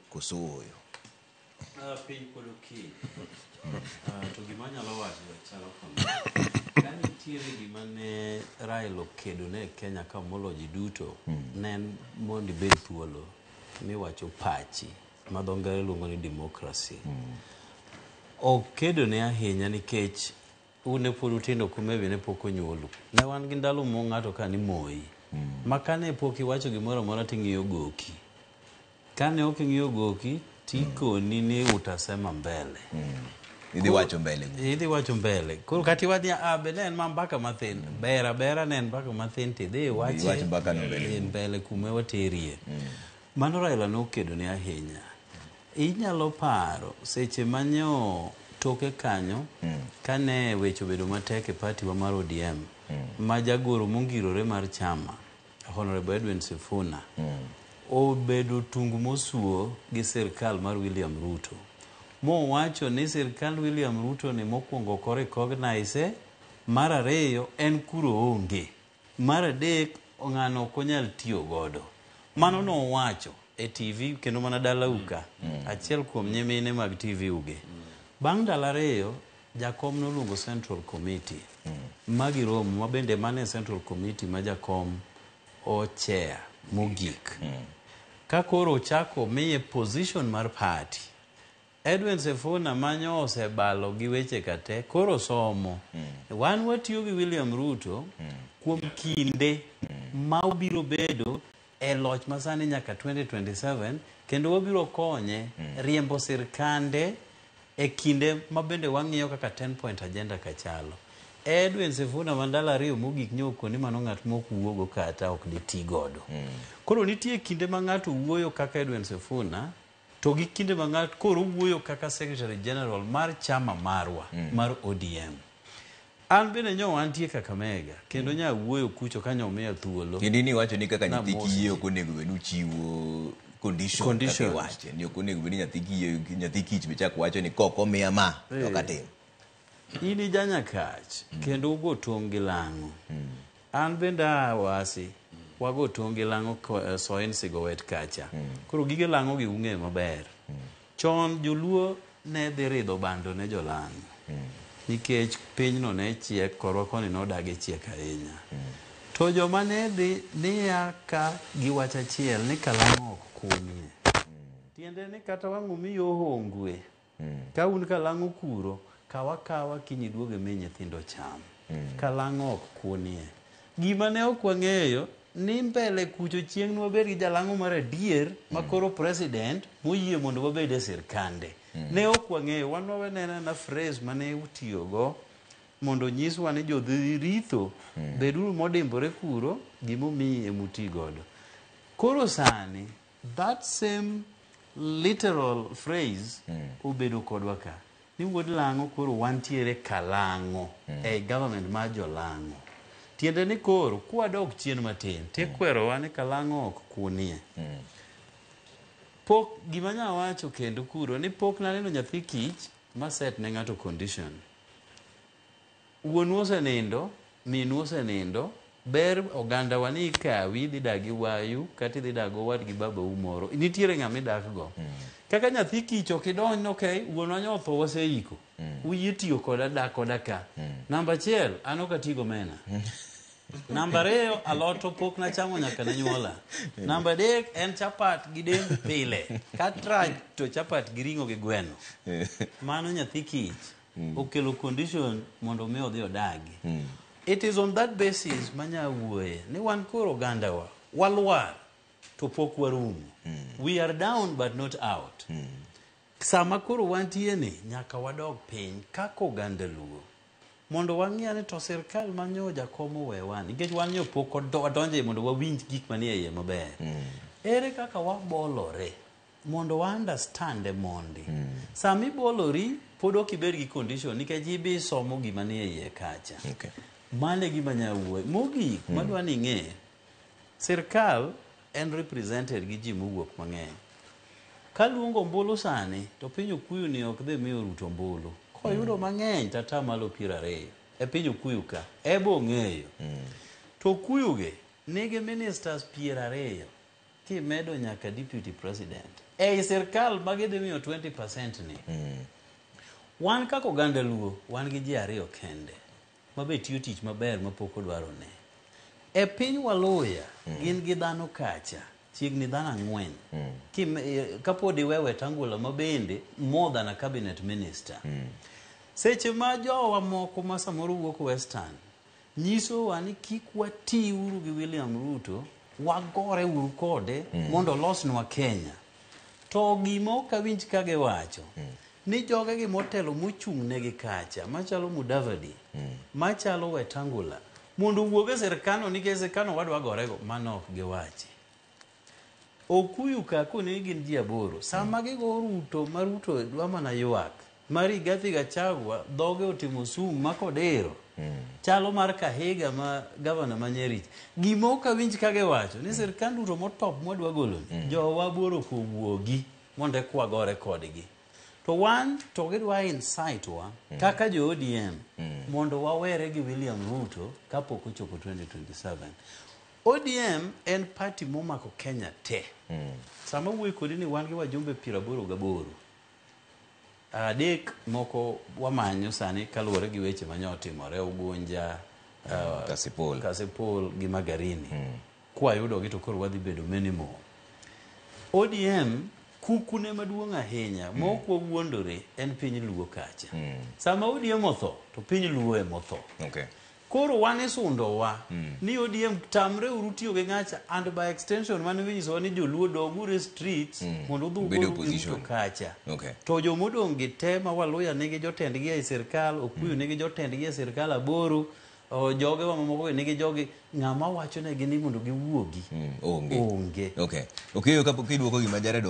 Koso ooyo? Piny pod okinyi. To gima anyalo wacho chalo kama. Ka nitiere gima ne Raila okedo ne e Kenya ka molo ji duto, ne en mondo ibed thuolo miwacho pachi ma dho ngere luongo ni democracy. Okedo ne ahinya nikech un ne pod utindo kuma be ne pok onyuolu. Ne wan gi ndalo mo ng'ato ka ni moyi. Ma kane pok iwacho gimoro amora ting'iyo goki. Kane ok ing'iyo goki tikoni ni utasema mbele. Idhi wacho mbele. Idhi wacho mbele. Koro kata iwach ni ah be ne en ma mbaka mathin. Ber abera ne en mbaka mathin tidhi iwache. Iwach mbaka no mbele. Mbele kuma waterie. Mano Raila nokedo ne ahinya. Inyalo paro seche manyo toke kanyo kane weche obedo matek e party wa mar ODM ma jagoro mongirore mar chama Honorable Edwin Sifuna obedo tung mosuo gi sirkal mar William Ruto mowacho ni sirkal William Ruto ni mokwongo ok o-recognize, mar ariyo en kuro onge, mar adek ng'ano ok onyal tiyo godo. Mano nowacho e TV kendo mana dalau ka, achiel kuom nyimine mag TV uge. Bang' ndalo ariyo, jakom noluongo Central Committee ma giromo, ma bende mane Central Committee ma jakom o-chair mogik. Ka koro ochako miye position mar party, Edwin Sifuna manyo osebalo gi weche ka te, koro somo. Wan watiyo gi William Ruto kuom kinde ma obiro bedo e loch masani nyaka 2027 kendo wabiro konye riembo sirkande e kinde ma bende wang'iyo kaka 10 point agenda kachalo. Edwin Sifuna ma ndalo ariyo mogik nyo okoni mano ng'at mok wuogo kata ok diti godo. Koro nitie kinde ma ng'ato wuoyo kaka Edwin Sifuna to gi kinde ma ng'at koro wuoyo kaka Secretary General mar chama marwa mar ODM. An bende nyo wantie Kakamega kendo nya wuoyo kucho ka nyo miya thuolo. Kendo in iwacho ni kaka nyathi Namosi kiye ji. ok onego bed ni uchiwo condition kaka Conditions. iwache ni ok onego bed ni nyathi kiye nyathi kich be chak wacho ni kok omiya ma to ok atim. In ija Nyakach kendo ugo tong' gi lang'o. An bende aa Wasi, wago tong' gi lang'o Soin Sigowet kacha. Koro gige lang'o gi ung'eyo maber. Chon joluo ne dhi ridho bando ne jolang'o. Nikech pinyno ne chiek, korwa koni nodagi chiek ahinya. To joma ne dhi niya ka gi wach achiel ni kalang'o ok kunie. Tiende ni kata wang' omiyi ohongwe. Ka un kalang'o kuro, kaw akawa kiny iduog imi nyithindo cham. Kalang'o ok kunie. Gima ne ok wang'eyo ni mbele kucho chieng' nwabed gi jalang'o mar adier ma koro president moyie mondo wabed e sirkande. Ne ok wang'eyo, wan wawenena na phrase mane utiyogo mondo onyiswa ni jodhi ritho beduru modimbore kuro gimomiyi emuti godo. Koro sani that same literal phrase obedo kodwa ka ni wuod lang'o koro wantiere kalang'o ei government mar jolang'o. Tiende ni koro kwadok chien matin tikwerowa ni kalang'o ok kunie. Pok gima nya wacho kendo kuro ni pok naneno nyathi kich ma set ne ng'ato condition. Wuonu osenindo, minu osenindo, ber oganda wa ni ikawi idhi dak gi wayu kata idhi dak go owadgi babau moro. Nitiere ng'ama idak go. Kaka nyathi kich ok idonj ni okay, wuonwa nyo otho waseiko. Uyie tiyo koda dak koda ka. Namba achiel, an ok ati gomena. Namba ariyo, alot to pok nachamo nyaka ne nyuola. Namba adek, en chapat gi dengu pile. Katrach to chapat gi ring'o gi gweno. Mano nyathi kich okelo condition mondo mi odhi odagi. It is on that basis manya wuoye ni wan koro ogandawa walwar to pok warumo. We are down but not out. Sama koro wantie ni nyaka wadog piny kaka oganda Luo mondo wang'i ane to sirkal manyo jakom owewa nikech wan nyo pok wadonjo mondo wawinj gik manie iye maber. Ere kaka wabolore mondo wa understand mondi. Sama ibolori pod ok ibed gi condition nikech ibi somo gima nie iye kacha. Mano e gima nya wuoye. Mogik madwa ni ing'e, sirkal en represented gi ji mowuok mang'eny. Kaluongo ombulu sani to piny Okuyu ni ok dhi miyo Ruto ombulu. Koyudo mang'eny to atamalo 20 e piny Okuyu ka. Ebo ong'eyo. To Okuyu gi nigi ministers 20 kimedo nyaka deputy president. Ei sirkal ma gidhi miyo 20% ni. Wan kaka oganda Luo, wan gi ji ariyo kende ma be tiyo tich maber ma pok odwaro ne. E piny Waluya, gin gi dhano kacha, chiegni dhano 4. Kapod iwe Wetangula ma bende more than a cabinet minister. Seche ma jowa moko ma samoro wuok Western nyisowa ni kik wati uru gi William Ruto, wagore uru kode mondo olosnwa Kenya. To gima ok awinj ka giwacho ni jogegi motelo mochung' negi kacha machalo Mudavadi, machalo Wetangula mondo owuog e sirkandno nikech sirkandno wadwa gorego, mano ok giwachi. Okuyu ka koni gin ji 8 sama gigo Ruto ma Ruto dwa mana ywak ma Rigathi Gachagua dhoge otimo sum ma kodiro chalo mar Kahiga ma gavana ma Nyeri. Gima ok awinj ka giwacho ni sirkand Ruto motop mwadwa goloni jowa 8 ok owuogi mondo eka wagore kodgi. To wan to gidwa incite wa kaka jo ODM mondo wawere gi William Ruto kapok ochopo 2027. ODM en party momako Kenya te. Sama wuoyo kodi ni wan gi wajumbe 88. 3 moko wamanyo sani kaluwore gi weche mane otimore Ugunja, Kasipul. Kasipul gi Magarini. Kwayudogi to koro wadhi bedo many more. ODM kukune maduong' ahinya mok wawuondore en piny Luo kacha. Sama ODM otho to piny Luo emotho. Okay. Koro wan isundowa ni ODM tamre uru tiyo gi ng'acha and by extension mane winyisowa ni joluo doguru e streets mondo udhi Ubed ugoru gi opposition. Ruto kacha. Okay. To jomodong' gi te ma Waluya nigi jotendgi ei sirkal, Okuyu nigi jotendgi e sirkal 8, jogewa mamoko be nigi jogi, ng'ama wachonegi ni mondo giwuogi Onge. Onge. Okay. Okiyo kapok idwoko gima Jared.